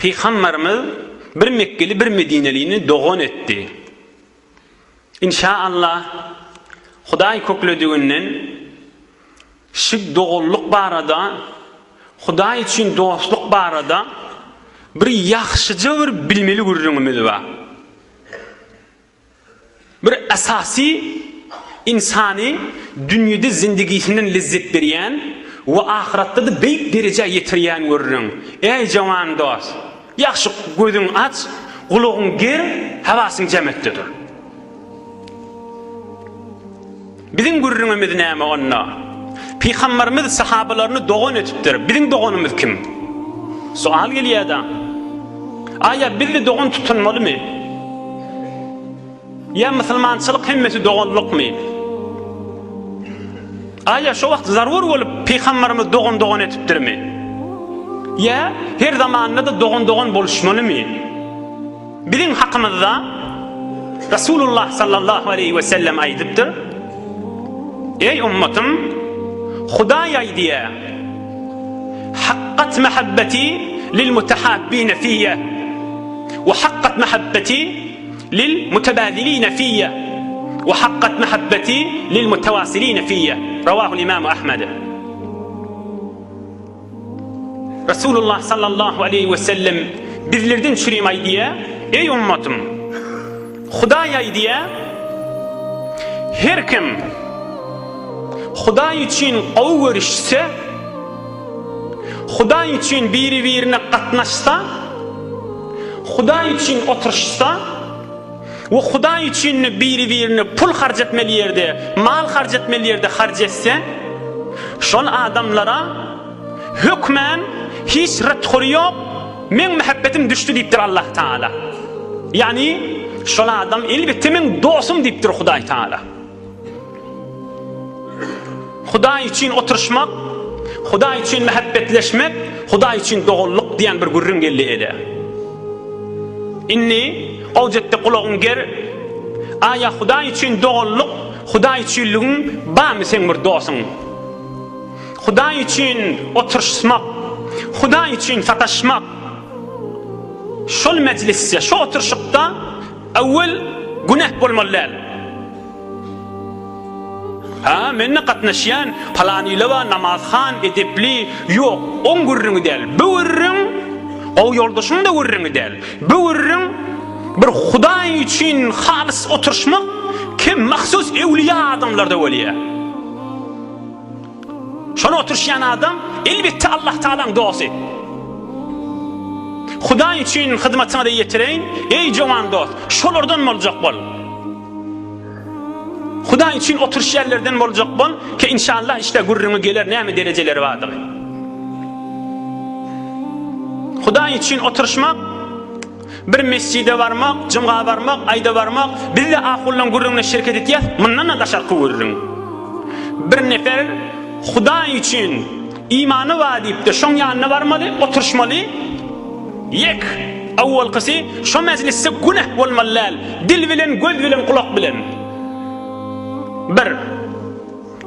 Pygamberimiz bir Mekgeli bir Medinelini dogan etdi. Inşa Allah Hudaý köklediginden şu doganlyk barada Hudaý üçin dostluk barada bir ýagşyja bir bilmeli gürrüňimiz bar. Bir esasy ynsany dünýede zindigisinden lezzet berýän we ahyratda-da beýik derejä ýetirýän gürrüň. Eý jowan dost! Ýagşy gözüňi aç, gulagyňy ger, hawasyň jem etde dur. Biziň gürrüňimiz näme onda? Pygamberimiz sahabalaryny dogan etipdir. Biziň doganymyz kim? Sual gelýär-de. Aýa biz-de dogan tutunmalymy? Ýa musulmançylyk hemmesi doganlykmy? Aýa şo wagt zarur bolup pygamberimiz dogan dogan etipdirmi? Ýa her zamanda-da dogan dogan boluşmalymy? Biziň hakymyzda Resulullah sallallahu aleýhi we sellem aýdypdyr, Eý ummatym, Hudaý aýdýar, Hakkat mahabbeti lil mutahabbine fiýe we hakkat mahabbeti lil mutabadiline fiýe we hakkat mahabbeti lil mutawasiline fiýe. Rawahul Imam Ahmed. Resulullah sallallahu aleýhi we sellem bizlerden çürim aýdýar, Eý ummatym! Hudaý aýdýar, Her kim Hudaý üçin gowy görüşse, Hudaý üçin biri-birine gatnaşsa, Hudaý üçin oturyşsa we Hudaý üçin biri-birine pul harç etmeli ýerde, mal harç etmeli ýerde harç etse, şol adamlara Hökmän hiç rethory ýok, meň mähebbetim düşdi diýipdir Allah Taala. Ýagny şol adam elbetde meň dosum diýipdir Hudaý Taala. Hudaý üçin oturyşmak, Hudaý üçin mähebbetleşmek, Hudaý üçin doganlyk diýen bir gürrüň geldi ele. Indi gowjetde gulagyň ger, aýa Hudaý üçin doganlyk, Hudaý üçinligiň barmy seň bir dosuň? Hudaý üçin oturyşmak, Hudaý üçin sataşmak. Şol mejlisde, şo oturyşykda öwwel günäh bolmaly däl. Ha, men-de gatnaşýan, palanyla bar, namazhan, edepli, ýok, oň gürrüňi däl. Bu gürrüň gowy ýoldaşyň-da gürrüňi däl. Bu gürrüň bir Hudaý üçin halys oturyşmak kim mahsus öwlüýä adamlarda bolýar. Şony oturyşýan adam elbetde Allah Tagalaň dosty. Hudaý üçin hyzmatyňyzy ýetireýin, eý jowan dost, şolardan boljak bol. Hudaý üçin oturyşýanlardan boljak bol, ki inşallah işte gürrüňi geler näme derejeleri bardygy. Hudaý üçin oturyşmak Bir mesjide barmak, jumga barmak, aýda barmak, biz-de ahullaň gürrüňine şirket etýäs, mundan-da daşarky gürrüň. Bir nefer Hudaý üçin imany bar diýip-de şoň ýanyna barmaly, oturyşmaly. Ýek, owalkysy şo mejlisde günäh bolmaly däl, dil bilen, göz bilen, gulak bilen. Bir.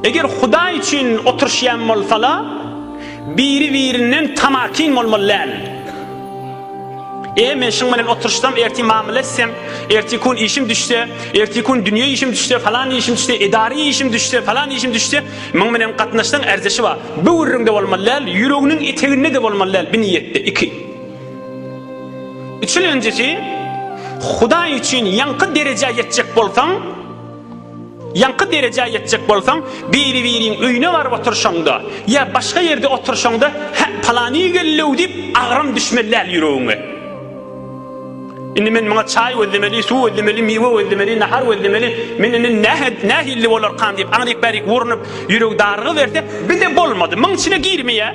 Eger Hudaý üçin oturyşýan bolsala, biri-birinden tamakin bolmaly däl. E, men şuň bilen oturyşsam, ertir mamla etsem, ertir kun işim düşse, ertir kun dünýe işim düşse, falan işim düşse, edary işim düşse, falan işim düşse, muň bilen gatnaşsaň ärzeşi bar. Bu gürrüňde bolmaly däl, ýüreginiň eteginde-de bolmaly däl bi niýetde. Iki. Üçülenjisi, Hudaý üçin ýaňky derejä ýetjek bolsaň, Ýaňky derejä ýetjek bolsaň, biri-biriň öýüne baryp oturyşaňda, ýa başga ýerde oturyşaňda, Hä, palany geldi-ow diýip, agram düşmeli däl ýüregiňe. Indi men muňa çaý gözlemeli, suw gözlemeli, miwe gözlemeli, nahar gözlemeli, men indi nähilli bolarkam diýip, aňryk-bärik urnup, ýüregi darygyberse, bir-de bolmady, muň içine girmeýär.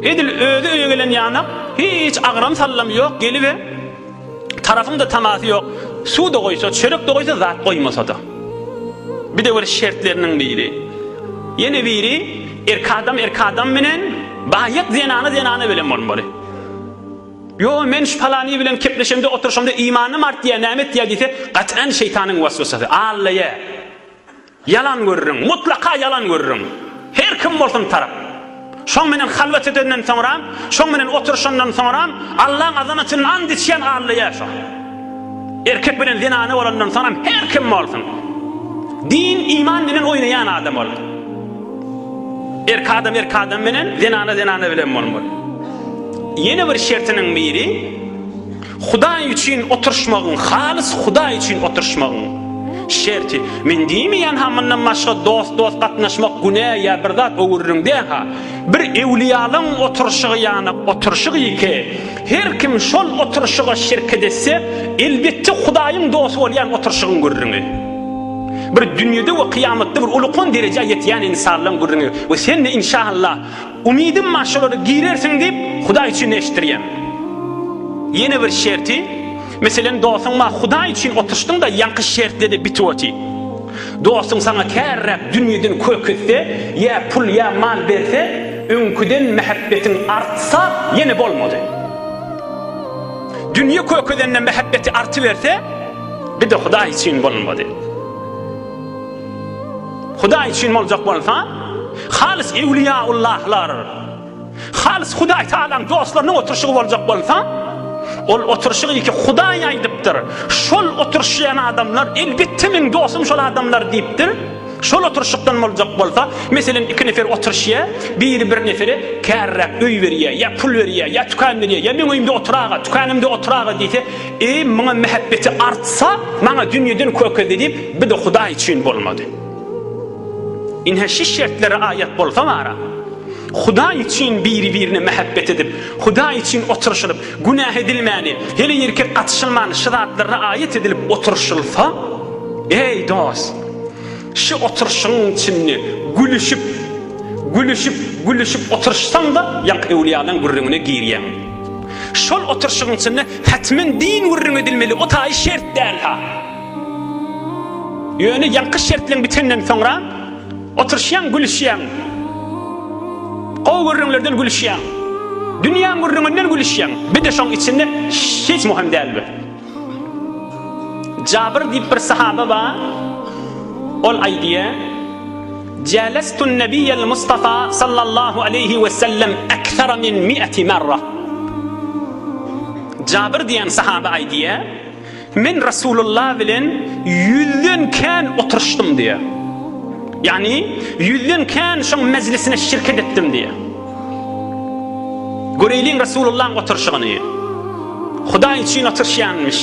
Edil özi öýe gelen ýanak, hiç agram-sallam ýok, gelibe, Tarapyň-da tamasy ýok. Suw-da goýsa, çörek-de goýsa, zat goýmasa-da. Bir-de bir şertleriniň biri. Ýene biri, erk adam erk adam bilen, baýak zenana zenana bilen bolmaly. Ýo, men şu palany bilen kepleşemde, oturyşamda imanym artýar, näme etýär diýse, gat'an şeýtanyň waswasasy. Allaýa. Ýalan gürrüň, mutlaka ýalan gürrüň. Her kim bolsun tarap. Şoň menen halwat edenden soňram, şoň menen oturyşandan soňram Allaň azamatyndan and içýän allaýar şo. Erkek bilen zenana bolandan soňram her kim bolsun. Din, iman menen oýnaýan adam ol. Erk adam erk adam menen, zenana zenana bilen bolmaly. Ýene bir şertiniň biri, Hudaý üçin oturyşmagyň, halys Hudaý üçin oturyşmagyň şerti. Men diýmeýän ha mundan başga dost-dost gatnaşmak günä ýa bir zat o gürrüň däl ha. Bir öwliýalaň oturyşygy ýanak oturyşygy ki, her kim şol oturyşyga şirket etse, elbetde Hudaýyň dosty bolýan oturyşygyň gürrüňi. Bir dünýede we kyýamatda bir ulukan derejä ýetýän ynsanlaň gürrüňi we sen-de inşallah Umydym bar şolara girersiň diýip Hudaý üçin eşitdirýän. Ýene bir şerti, meselem dostuň bar Hudaý üçin oturyşdyňda ýaňky şertlede bitip oty. Dostuň saňa kärräk dünýeden kök etse, ýa pul ýa mal berse, öňküden mähebbetiň artsa ýene bolmady. Dünýe kök edende mähebbeti artyberse, bir-de Hudaý üçin bolmady. Hudaý üçin boljak bolsa, halys ewliýaullahlar, halys Hudaý Tagalaň dostlarynyň oturyşygy boljak bolsa, ol oturyşygy ki Hudaý aýdypdyr, şol oturyşýan adamlar elbetde meň dostum şol adamlar diýipdir, şol oturyşykdan boljak bolsa, meselem iki nefer oturyşýar, biri bir nefere kärräk öý berýär, ýa pul berýär, ýa tükan berýär, ýa meň öýümde oturaga, tükanymda oturaga diýse, Eý, muňa mähebbeti artsa, maňa dünýeden kökezdi diýip, bu-da Hudaý üçin bolmady. Ine, şu şertlere aýat bolsa bara, Hudaý üçin biri-birine mähebbet edip, Hudaý üçin oturyşylyp, günäh edilmäni, heleý-erkek gatyşylmany şu zatlara aýat edilip oturyşylsa, eý, dost, şu oturyşygyň içinde gülüşip, gülüşip, gülüşip oturyşsaň-da, ýaňky öwlüýalaň gürrüňine girýäň. Şol oturyşygyň içinde Hetmen din gürrüň edilmeli, o taýy şert däl-ha. Ýöne ýaňky şertleň bitenden soňra oturyşýaň, gülüşýäň. Gowy gürrüňlerden gülüşýäň. Dünýäň gürrüňinden gülüşýäň. Bir-de şoň içinde hiç möhüm däl bu. Jabyr diýip bir sahaba bar. Ol aýdýar, Jalastun Nebiýel Mustafa sallallahu aleýhi we sellem ekser min mi'ati merra. Jabyr diýen sahaba aýdýar, Men Rasulullah bilen ýüzden kän oturyşdym diýýär. Ýagny ýüzden kän şoň mejlisine şirket etdim diýýär. Göreýliň Rasulullaň oturyşygyny. Hudaý üçin oturyşýanmyş.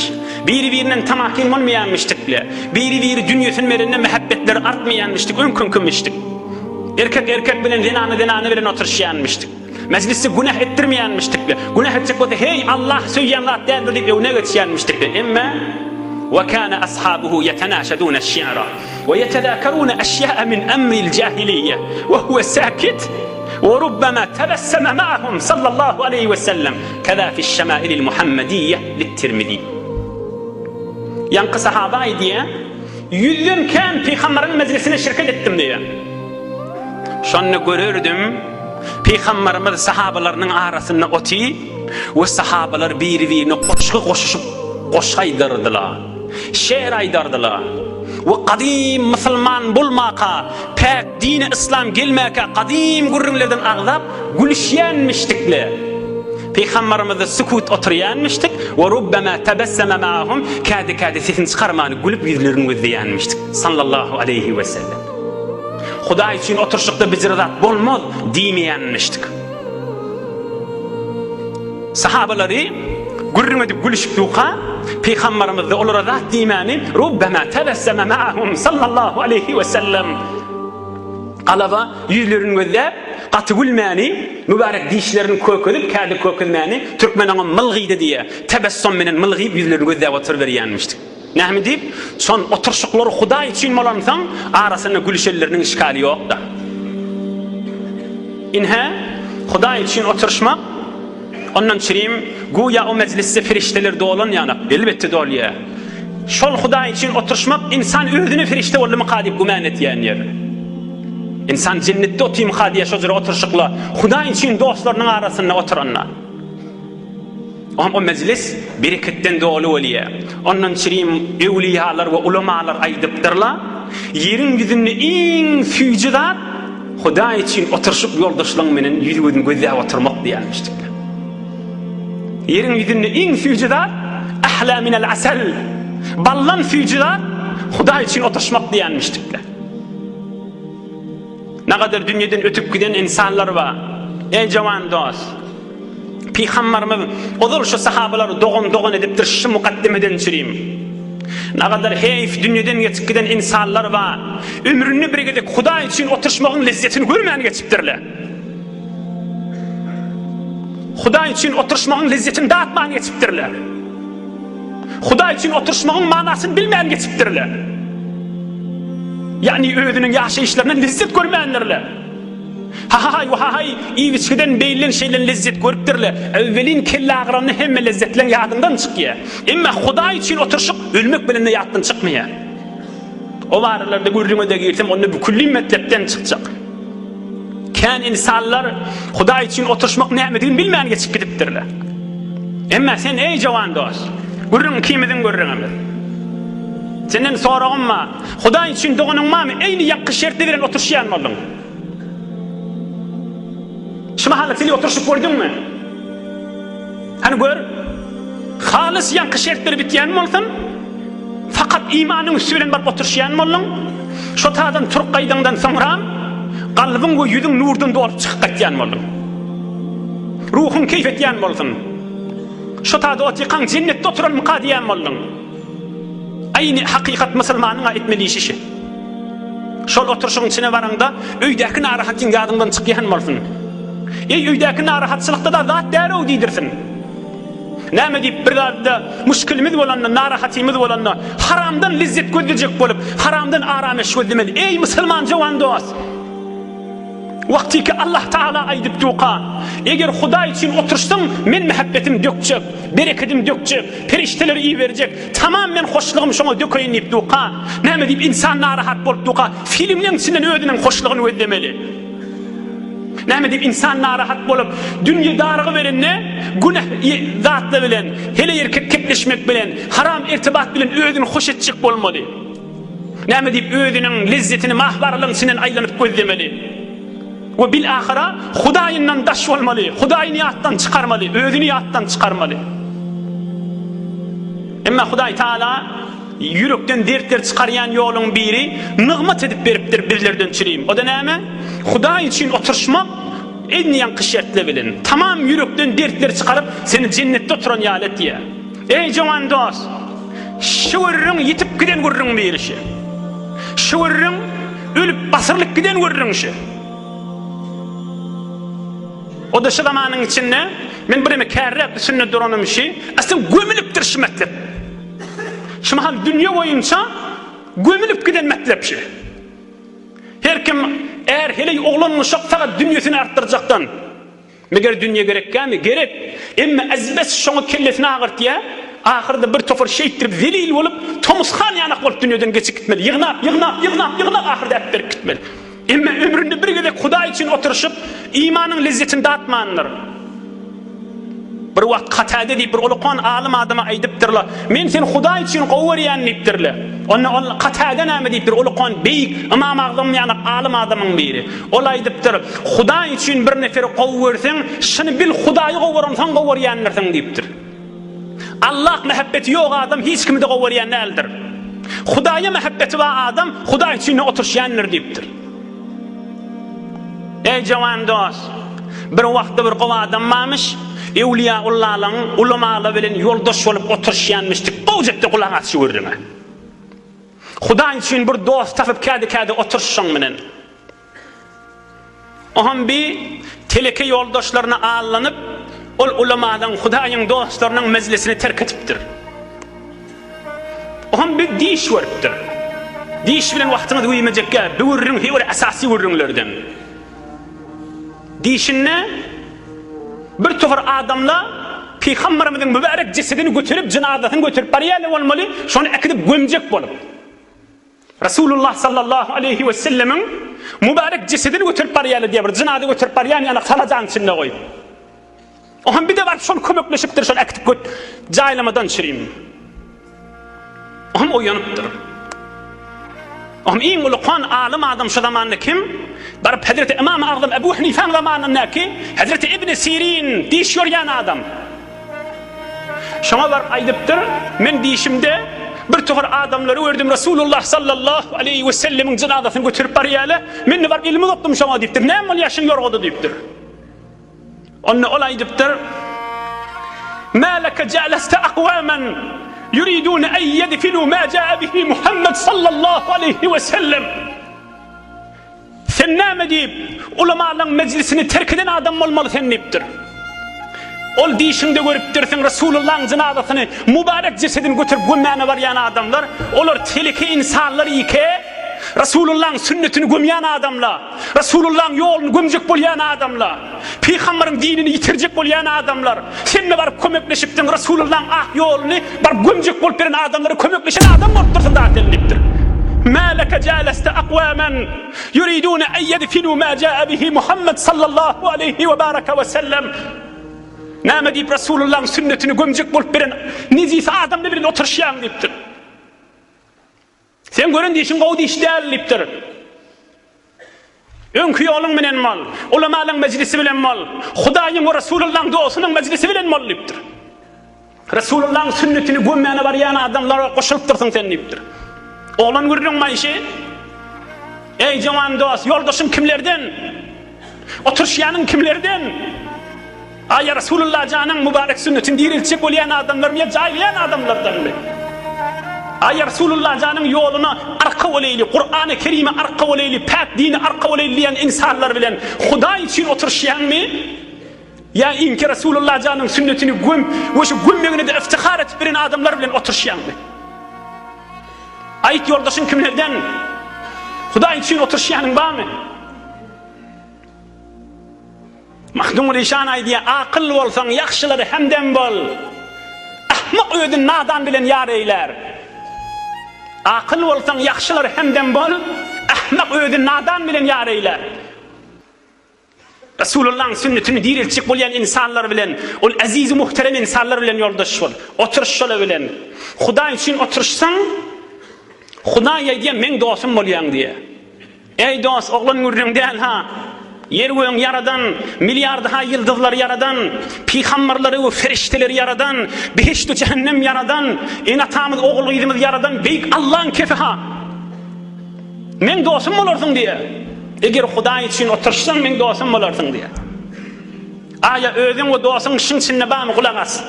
Biri-birinden tamakin bolmaýanmyşdykle. Biri-biri dünýesini berende mähebbetleri artmaýanmyşdyk, öňküňkimmişdik. Erkek erkek bilen, zenana zenana bilen oturyşýanmyşdyk. Mejlisde günäh etdirmeýänmişdikle. Günäh etjek bolsa, heý, Allah söýýän zat däldir diýip öňüne geçýänmişdikle. Emme Ve kana ashabuhu yetenaşedune şi'ra ve yetezakerune eşya'a min emril cahiliyye ve huve sakit ve rubbema tebesseme ma'ahum sallallahu aleyhi ve sellem keza fi'ş-şemailil Muhammediyye lit-Tirmizi. Ýaňky sahaba aýdýar, Ýüzden kän pygamberiň mejlisine şirket etdim diýýär. Şonda görerdim, pygamberimiz sahabalarynyň arasynda oty we sahabalar biri-birine goşgy goşuşyp goşgy aýdardylar. Şeýr aýdardylar. We gadym musulman bolmaka, päk dini yslam gelmäkä gadym gürrüňlerden agzap gülüşýänmişdikle. Pygamberimiz sükut oturýanmişdik we rubbema tebesseme ma'ahum kädi-kädi sesini çykarman gülüp ýüzlerini gözleýänmişdik. Sallallahu aleýhi we sellem. Hudaý üçin oturyşykda bijir zat bolmaz diýmeýänmişdik. Sahabalary gürrüň edip gülüşip durka, Pygamberimiz-de olara zat diýmäni, Rubbema tebesseme ma'ahum sallallahu aleýhi we sellem. Galaba ýüzlerini gözläp, gaty gülmäni, mübärek dişlerini kökezip, kädi kökezmäni, türkmen oňa mylgydy diýýär. Tebessum menen mylgyp ýüzlerini gözläp oturyberýänmişdik. Näme diýip, şon oturyşyklary Hudaý üçin bolansoň, arasynda gülüşenleriniň işgali ýok-da. Ine, Hudaý üçin oturyşmak, ondan çürim, güýä o mejlisde perişdeler dolan ýanak, elbetde dolýar. Şol Hudaý üçin oturyşmak ynsan özüne perişde boldumyka diýip gümän etýän ýer. Ynsan jennetde otyrmyka diýýär şo jüre oturyşykla, Hudaý üçin dostlarynyň arasynda oturanda. Oňa o mejlis bereketden doly bolýar. Ondan çirim öwlüýalar we ulamalar aýdypdyrlar, Ýeriň ýüzünde iň süýji zat. Hudaý üçin oturyşyp ýoldaşlaň menen ýüz-gözüni gözläp oturmak diýýärmişdikler. Ýeriň ýüzünde iň süýji zat Ahlâ minel asal. Baldan süýji zat Hudaý üçin oturyşmak diýýärmişdikler. Nagadar dünýeden ötüp giden insanlar bar. Eý jawan dost! Pygambarymyz ozal şu sahabalary dogan-dogan edipdir şu mukaddemeden çürim. Nagadar heýf dünýeden geçip giden insanlar bar. Ömründe bir gezek Hudaý üçin oturyşmagyň lezzetini görmän geçipdirler. Hudaý üçin oturyşmagyň lezzetini datman geçipdirler. Hudaý üçin oturyşmagyň manasyny bilmän geçipdirler. Ýagny özüniň ýaşaýyşlaryndan lezzet görmändirler. Ha-ha-haý, wa-ha-haý, iýip-içgiden beýlden-şeýlden lezzet görüpdirler. Welin kelle agyranda hemme lezzetleň ýadyňdan çykýar. Emma Hudaý üçin oturyşyk ölmek bilen-de ýatdan çykmaýar. O barada gürrüňe-de girsem, onda bükülli metlepden çykjak. Kän ynsanlar Hudaý üçin oturyşmak nämedigini bilmän geçip gidipdirler. Emma sen eý jowan dost, gürrüň ikimiziň gürrüňimiz. Senden soragym bar. Hudaý üçin doganyň barmy? Eýni ýaňky şertli bilen oturyşýan bolduň. Şu mahalda seni oturyşyp gördüňmi? Hany gör. Halys ýaňky şertleri bitýän bolsun. Fakat imanyň üsti bilen baryp oturyşýan bolduň. Şo tadan turup gaýdaňdan soňra kalbyň we ýüzüň nurdan dolup çykyp gaýtýan bolduň. Ruhuň keýp etýän bolsun. Şo tada otykaň jennetde oturanmyka diýýän bolduň. Aýny hakykat musulmanyň-a etmeli işi şi. Şol oturyşygyň içine baraňda öýdäki narahatyň ýadyňdan çykýan bolsun. Eý öýdäki narahatçylykda-da zat däl-ow diýdirsin. Näme diýip bir zatda muşkilimiz bolanda, narahatymyz bolanda haramdan lezzet gözlejek bolup, haramdan arameş gözlemeli. Eý musulman jowan dost! Wagtyky Allah Taala aýdyp duka, Eger Hudaý üçin oturyşsaň, men mähebbetim dökjek, berekedim dökjek, perişdeleri iberjek, tamam men hoşlugym şoňa dökeýin diýip duka. Näme diýip insan narahat bolup duka, filmleň içinden özüniň hoşlugyny gözlemeli. Näme diýip insan narahat bolup, dünýe darygy berende günäh zatlar bilen, heleý erkek gepleşmek bilen, haram irtibat bilen özüni hoş etjek bolmaly. Näme diýip özüniň lezzetini mahbaralaryň içinden aýlanyp gözlemeli. We bil-ahyra Hudaýyndan daş bolmaly, Hudaýyny ýatdan çykarmaly, özüni ýatdan çykarmaly. Emma Hudaý Taala ýürekden dertleri çykarýan ýoluň biri nygmat edip beripdir bizlerden çürim. O-da näme? Hudaý üçin oturyşmak edni ýaňky şertler bilen. Tamam ýürekden dertleri çykaryp seni jennetde oturan ýaly etýär. Eý jowan dost! Şu gürrüň ýitip giden gürrüň biri şi. Şu gürrüň ölüp basyrylyp giden gürrüň şi. O-da şu zamanyň içinde men bireme kärräk üstünde duranym şi, aslynda gömülipdir şu metlep. Şu mahal dünýe boýunça gömülip giden metlep şi. Her kim är heleý oglan uşak sagat dünýesini artdyrjakdan. Meger dünýe gerekkämi? Gerek. Emma ezbes şoňa kellesini agyrtýa, ahyrda bir topar şeýtdirip zelil bolup, tomus han ýanak bolup dünýeden geçip gitmeli. Ýygnap, ýygnap, ýygnap, ýygnap ahyrda äpberip gitmeli. Emma ömründe bir gezek Hudaý üçin oturyşyp, imanyň lezzetini datmandyr. Bir wagt Katade diýip bir ulukan alym adama aýdypdyrlar, Men seni Hudaý üçin gowy görýän diýipdirler. Onda ol Katade näme diýipdir, ulukan beýik, Ymam Agzam ýaly alym adamyň biri. Ol aýdypdyr, Hudaý üçin bir neferi gowy görseň, şuny bil Hudaýy gowy görensoň gowy görýändirsiň diýipdir. Allah mähebbeti ýok adam hiç kimi-de gowy görýän däldir. Hudaýa mähebbeti bar adam Hudaý üçin-de oturyşýandyr diýipdir. Eý jowan dost! Bir wagtda bir gowy adam barmyş, öwlüýaullalaň ulamalar bilen ýoldaş bolup oturyşýanmyş diýip gowjekde gulak as şu gürrüňe. Hudaý üçin bir dost tapyp kädi-kädi oturyş şoň bilen. Oňam bi teleke ýoldaşlaryna allanyp, ol ulamalaň, Hudaýyň dostlarynyň mejlisini terk edipdir. Oňam bi diş görüpdir. Diş bilen wagtyňyzy güýmejekkä, bu gürrüň he bir esasy gürrüňlerden. Dişinde bir topar adamlar Pygamberimiziň mübärek jesedini göterip, jynazasyny göterip barýarlar bolmaly, şony äkidip gömjek bolup. Resulullah sallallahu aleýhi we sellemiň mübarek jesedini göterip barýarlar diýýär, bir jynaza göterip barýan ýaly salajanyň içinde goýup. Oňam bir-de baryp şol kömekleşipdir, şol äkitip göt jaýlamadan çürim. Oňam oýanypdyr. Oňam iň uly kon alym adam şu zamanda kim? Baryp Hezreti Ymam Agzam Ebu Hanifaň zamanyndaky Hezreti Ibn Sirin diş ýorýan adam. Şoňa baryp aýdypdyr, Men dişimde bir tohar adamlary gördüm, Resulullah sallallahu aleýhi we sellemiň jynazasyny göterip barýarlar. Men-de baryp elimi uzatdym şoňa diýipdir. Näme bolýar şuň ýorgada diýipdir. Onda ol aýdypdyr, Mä leke jaleste akwaman yuridune en yedfinu ma jaa bihi Muhammed sallallahu aleýhi we sellem. Sen näme diýip, ulamalaryň mejlisini terk eden adam bolmaly sen diýipdir. Ol diýşiňde görüpdirsiň Resulullahyň jynazasyny, mübarek jesedini göterip gömmäne barýan adamlar, olar teleke ynsanlar ike, Resulullahyň sünnetini gömýän adamlar, Resulullahyň ýoluny gömjek bolýan adamlar, Pygambaryň dinini ýitirjek bolýan adamlar, sen-de baryp kömekleşipdiň Resulullahyň ak ýoluny baryp gömjek bolup beren adamlara kömekleşen adam bolupdyrsyň da sen diýipdir. Mä leke jaleste akwamen yuridune en yedfinu ma jaa bihi Muhammed sallallahu aleýhi we baraka we sellem. Näme diýip Resulullahyň sünnetini gömjek bolup beren nejis adamlar bilen oturyşýaň diýipdir. Seň gören dişiň gowy diş däl diýipdir. Öňki ýoluň bilen bol, ulamalaň mejlisi bilen bol, Hudaýyň we Resulullaň dostunyň mejlisi bilen bol diýipdir. Resulullaň sünnetini gömmäne barýan adamlara goşulypdyrsyň sen diýipdir. Oglan gürrüň maýşy. Eý jowan dost, ýoldaşyň kimlerden? Oturyşýanyň kimlerden? Aýa Resulullah janyň mübarek sünnetini direltjek bolýan adamlarmy ýa jaýlaýan adamlardanmy? Aýa Resulullah janyň ýoluna arka bolaýly, Kurany Kerime arka bolaýly, päk dine arka bolaýly diýen ynsanlar bilen Hudaý üçin oturyşýaňmy? Ýa iňki Resulullah janyň sünnetini göm we şu gömmegine-de iftihar etip bilen adamlar bilen oturyşýaňmy? Aýt ýoldaşyň kimlerden? Hudaý üçin oturyşýanyň barmy? Magtymguly işan aýdýar, Akyl bolsaň, ýagşylara hemdem bol. Ahmak özüni nadan bilen ýar eýlär. Akyl bolsaň, ýagşylara hemdem bol, ahmak özüni nadan bilen ýar eýlär. Resulullahyň sünnetini direltjek bolýan ynsanlar bilen, ol eziz muhterem ynsanlar bilen ýoldaş bol. Oturyş şolar bilen. Hudaý üçin oturyşsaň, Hudaý aýdýar, meň dostum bolýaň diýýär. Eý dost, oglan gürrüň däl-ha. Ýer-gögüň ýaradan, milliardy-ha ýyldyzlary ýaradan, pygamberleri we ferişdeleri ýaradan, behişt-u jähennem ýaradan, ene-atamyz, ogul-gyzymyzy ýaradan beýik Allaň kefi-ha. Meň dostum bolarsyň diýýär. Eger Hudaý üçin oturyşsaň, meň dostum bolarsyň diýýär. Aýa özüň we dostuň şuň içinde barmy gulak as.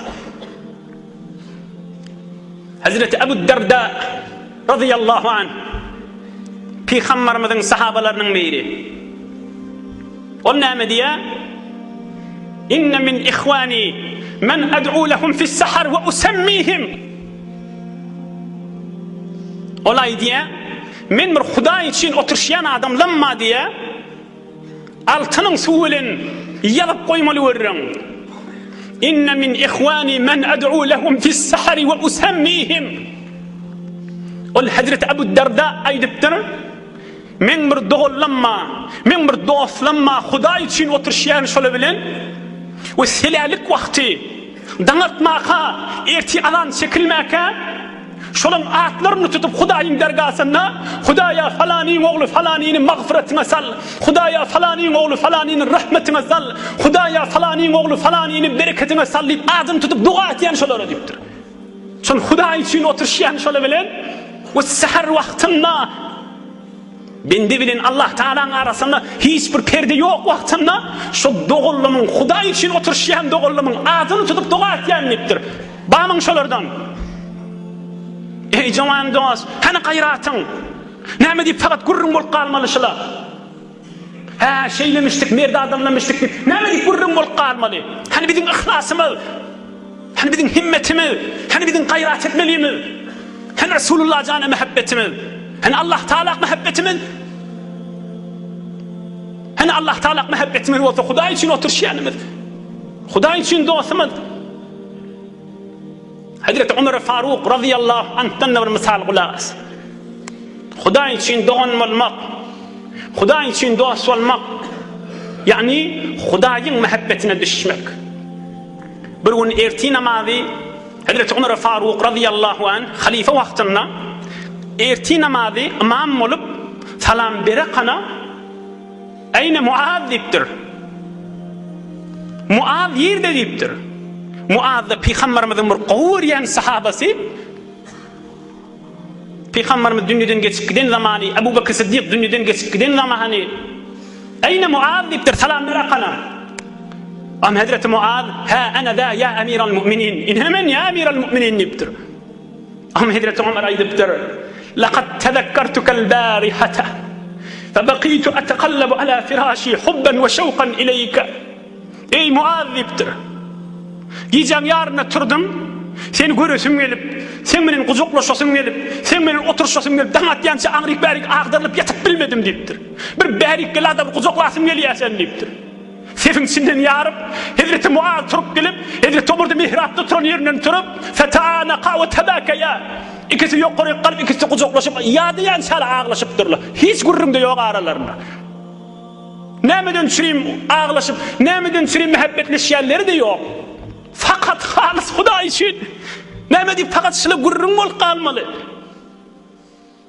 Hezreti Ebu Derda razyýallahu anh Pygambarymyzyň sahabalarynyň biri. Ol näme diýýär? Inne min ihwani men ad'u lehum fis-sahar we usemmihim. Ol aýdýar, men bir Hudaý üçin oturyşýan adamlamma diýýär. Altynyň suwy bilen ýazyp goýmaly görüň. Inne min ihwani men ad'u lehum fis-sahari we usemmihim. Ol Hazreti Abu Darda aýdypdyr, Meň bir doganlamma, meň bir dostlamma Hudaý üçin oturyşýan şola bilen we selälik wagty daň atmaka, ertir azan çekilmäkä Şolaň atlaryny tutup Hudaýyň dergasynda, Hudaýa falanyň ogly falanyny magfyratyňa sal, Hudaýa falanyň ogly falanyny rahmetiňe sal, Hudaýa falanyň ogly falanyny bereketiňe sal diýip adyny tutup doga etýän şolara diýipdir. Şol Hudaý üçin oturyşýan şola bilen we säher wagtynda Bende bilen Allah Tagalaň arasynda hiç bir perde ýok wagtynda şo doganlymyň Hudaý üçin oturyşýan doganlymyň adyny tutup doga etýän diýipdir. Barmyň şolardan? Eý jowan dost, hany gaýratyň? Näme diýip fakat gürrüň bolup galmaly şula? Hä, şeýlemişdik, merd adamlamışdyk diýip, näme diýip gürrüň bolup galmaly? Hany biziň yhlasymyz? Hany biziň himmetimiz? Hany biziň gaýrat etmelimiz? Hany Resulullah jana mähebbetimiz? Hany Allah Taala mähebbetimiz? Hany Allah Taala mähebbetimiz bolsa Hudaý üçin oturyşýanymyz. Hudaý üçin dostumyz. Hazreti Ömer Faruk radıyallahu anh'dan da bir mysal gulak as. Hudaý üçin dogan bolmak, Hudaý üçin dost bolmak, ýagny Hudaýyň mähebbetine düşmek. Bir gün ertir namazy Hazreti Ömer Faruk radıyallahu anh halife wagtynda ertir namazy imam bolup salam berekana. Eýne Muaz diýipdir. Muaz nirde diýipdir. Muaz-da pygamberimiziň bir gowy görýän sahabasy. Pygamberimiz dünýeden geçip giden zamany, Ebu Bekr Siddik dünýeden geçip giden zamany. Eýne Muaz diýipdir, salam ber akana. Am Hezreti Muaz, hä ana za ýa emiral mu'minin. Ine men ýa emiral mu'minin diýipdir. Am Hezreti Omar aýdypdyr, Laqad tezekkertukel barihata, febekitu etekallabu ala firaşi hubben we şewkan ileýke. Eý Muaz diýipdir. Gijäň ýarynda turdum, seni göresim gelip, seň bilen gujaklaşasym gelip, seň bilen oturyşasym gelip, daň atýança aňryk-bärik agdarylyp ýatyp bilmedim diýipdir. Bir bärik gel-de bir gujaklasym gelýär seni diýipdir. Sefiň içinden ýaryp, Hezreti Muaz turup gelip, Hezreti Omar-da mihrapda duran ýerinden turup, Feteanaka we tebakeýa. Ikisi ýokaryk galyp, ikisi gujaklaşyp, ýadaýançalar aglaşypdyrlar. Hiç gürrüň-de ýok aralarynda. Nämeden çürim aglaşyp, nämeden çürim mähebbetleşýänleri-de ýok. Fakat halys Hudaý üçin. Näme diýip fakat şyla gürrüň bolup galmaly.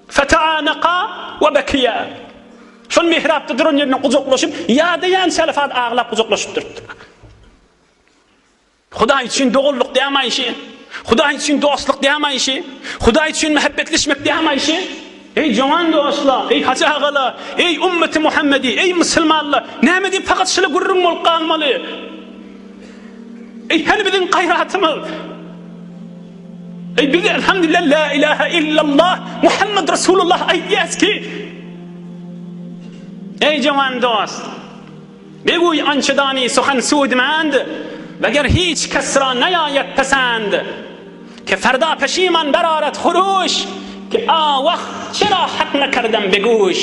Feteanaka we bekiýa. Şol mihrapda duran ýerinden gujaklaşyp, ýadaýançalar fakat aglap gujaklaşyp durupdyrlar. Hudaý üçin doganlyk dämi işi? Hudaý üçin dostluk dämi işi? Hudaý üçin mähebbetleşmek dämi işi? Eý jowan dostlar, eý hajy agalar, eý ummeti Muhammedi, eý musulmanlar, näme diýip fakat şyla gürrüň bolup galmaly? Eý hany biziň gaýratymyz? Eý biz elhamdülillah la ilaha illallah Muhammed Resulullah aýdýas ki Eý jowan dost, Beguý ançe dani suhan sudmand, Weger hiç kes ra neýaýet pesend, Ke ferda peşiman beraret huruş, Ke a wah çera hak nekerdem beguş.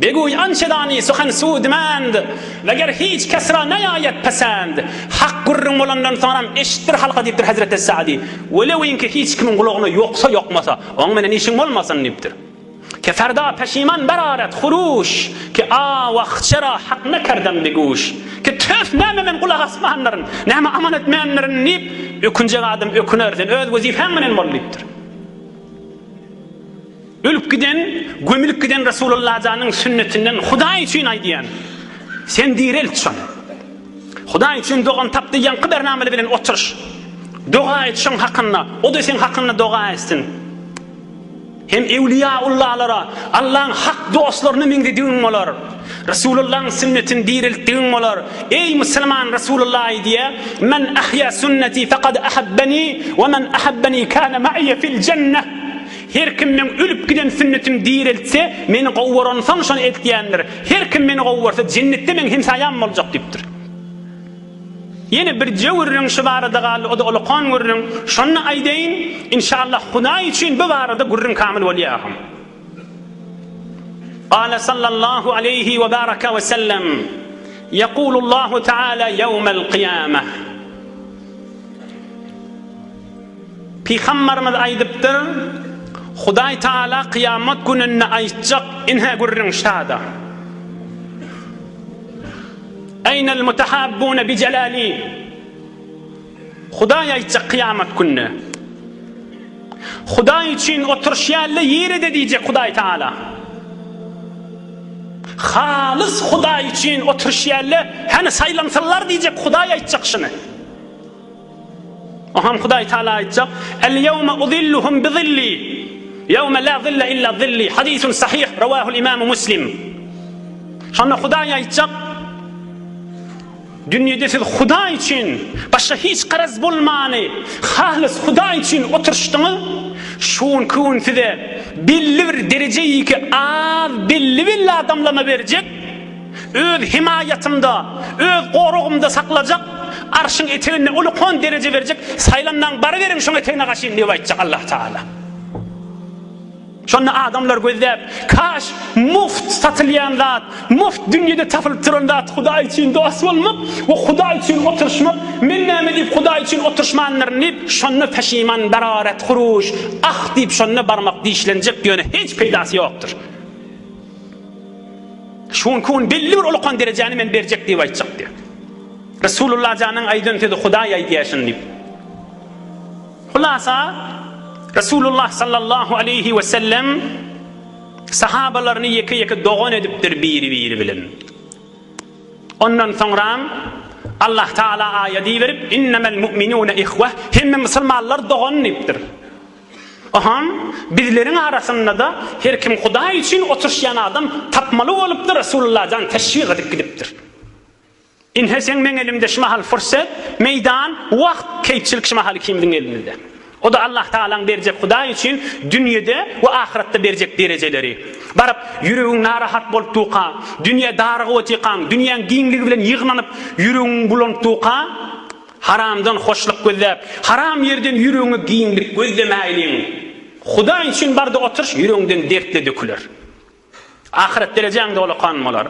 Beguý ançe dani suhan sudmand, Weger hiç kes ra neýaýet pesend, Hak gürrüň bolandan soňram eşitdir halka diýipdir Hezreti Sa'di, Welewinki hiç kimiň gulagyna ýoksa ýokmasa, oň menen işiň bolmasyn diýipdir. Ke ferda peşiman beraret huruş, Ki a wah çera hak nekerdem biguş, Ki töf näme men gulak asmandyryn, näme amal etmändirin diýip, ökünjek adam öküner, sen öz wezipäň bilen bol diýipdir. Ölüp giden, gömülip giden Resulullah janyň sünnetinden Hudaý üçin aýdýan. Sen direlt şony. Hudaý üçin dogan tapdy ýaňky bernameli bilen oturyş. Doga et şoň hakynda, o-da seň hakynda doga etsin. Hem ewliýaullalara, Allaň hak dostlaryna meňzedigiň bolar. Resulullaň sünnetini direltdigiň bolar. Eý musulman Resulullah aýdýar, Men ahýa sünneti fekad ahabbeni we men ahabbeni kana ma'iýe fil jenneh. Her kim meň ölüp giden sünnetimi direltse, meni gowy görensoň şony eltýändir. Her kim meni gowy görse, jennetde meň hemsaýam boljak diýipdir. Ýene birje gürrüň şu barada galdy, o-da ulakan gürrüň. Şony aýdaýyn, inşallah Hudaý üçin bu barada gürrüň kamyl bolýar. Gala sallallahu aleýhi we baraka we sellem, Ýekulullahu taala ýewmel kyýameh. Pygambarymyz aýdypdyr, Hudaý Taala kyýamat gününde aýtjak, ine gürrüň şada. Eýnel mutahabbune bi jelali. Hudaý aýtjak kyýamat günde. Hudaý üçin oturyşýanla ýerede diýjek Hudaý Taala. Halys Hudaý üçin oturyşýanla hany saýlansynlar diýjek Hudaý aýtjak şuny. Oňam Hudaý Taala aýtjak, El ýewme uzilluhum bi zilli, ýewme la zille illa zilli, hadisun sahih, rawahul imamu Muslim. Şonda Hudaý aýtjak, Dünýede siz Hudaý üçin başga hiç garaz bolmany, halys Hudaý üçin oturyşdyňyz, şu günki gün size belli bir derejeýki az belli-belli adamlama berjek, Öz hemaýatymda, öz goragymda saklajak, Arşyň eteginde uly-kon dereje berjek, saýlandaň baryberiň şoň etegine gaçyn diýip aýtjak Allah Tagala. Şonda adamlar gözläp, kaş muft satylýan zat, muft dünýede tapylyp duran zat Hudaý üçin dost bolmak we Hudaý üçin oturyşmak, men näme diýip Hudaý üçin oturyşmandyryn diýip, şonda peşiman beraret huruş, ah diýip şonda barmak dişlenjek ýöne hiç peýdasy ýokdur. Şu günki gün belli bir ulakan derejäni men berjek diýip aýtjak diýýär. Resulullah janyň aýdan sözi Hudaý aýdýar şuny diýip. Hulasa Resulullah sallallahu aleýhi we sellem. Sahabalaryny ýeke-ýeke dogan edipdir biri-biri bilen. Ondan soňram Allah Taala aýat iberip, Innemel mu'minune ihweh, hemme musulmanlar dogan diýipdir. Aham, bizleriň arasynda-da her kim Hudaý üçin oturyşýan adam tapmaly bolupdyr, Resulullah jan teşwik edip gidipdir. Inhe seň meň elimde şu mahal fursat, meýdan, wagt, keýpçilik şu mahal ikimiziň elimizde. O-da Allah Tagalaň berjek Hudaý üçin dünýede we ahyratda berjek derejeleri. Baryp, ýüregiň narahat bolup durka, dünýä darygyp otyrkaň, dünýäň giňligi bilen ýygnanyp, ýüregiň bulanyp durka, haramdan hoşluk gözläp, haram ýerden ýüregiňe giňlik gözlemäýliň. Hudaý üçin bar-da oturyş, ýüregiňden dertle döküler. Ahyret derejäň-de ulakan bolar.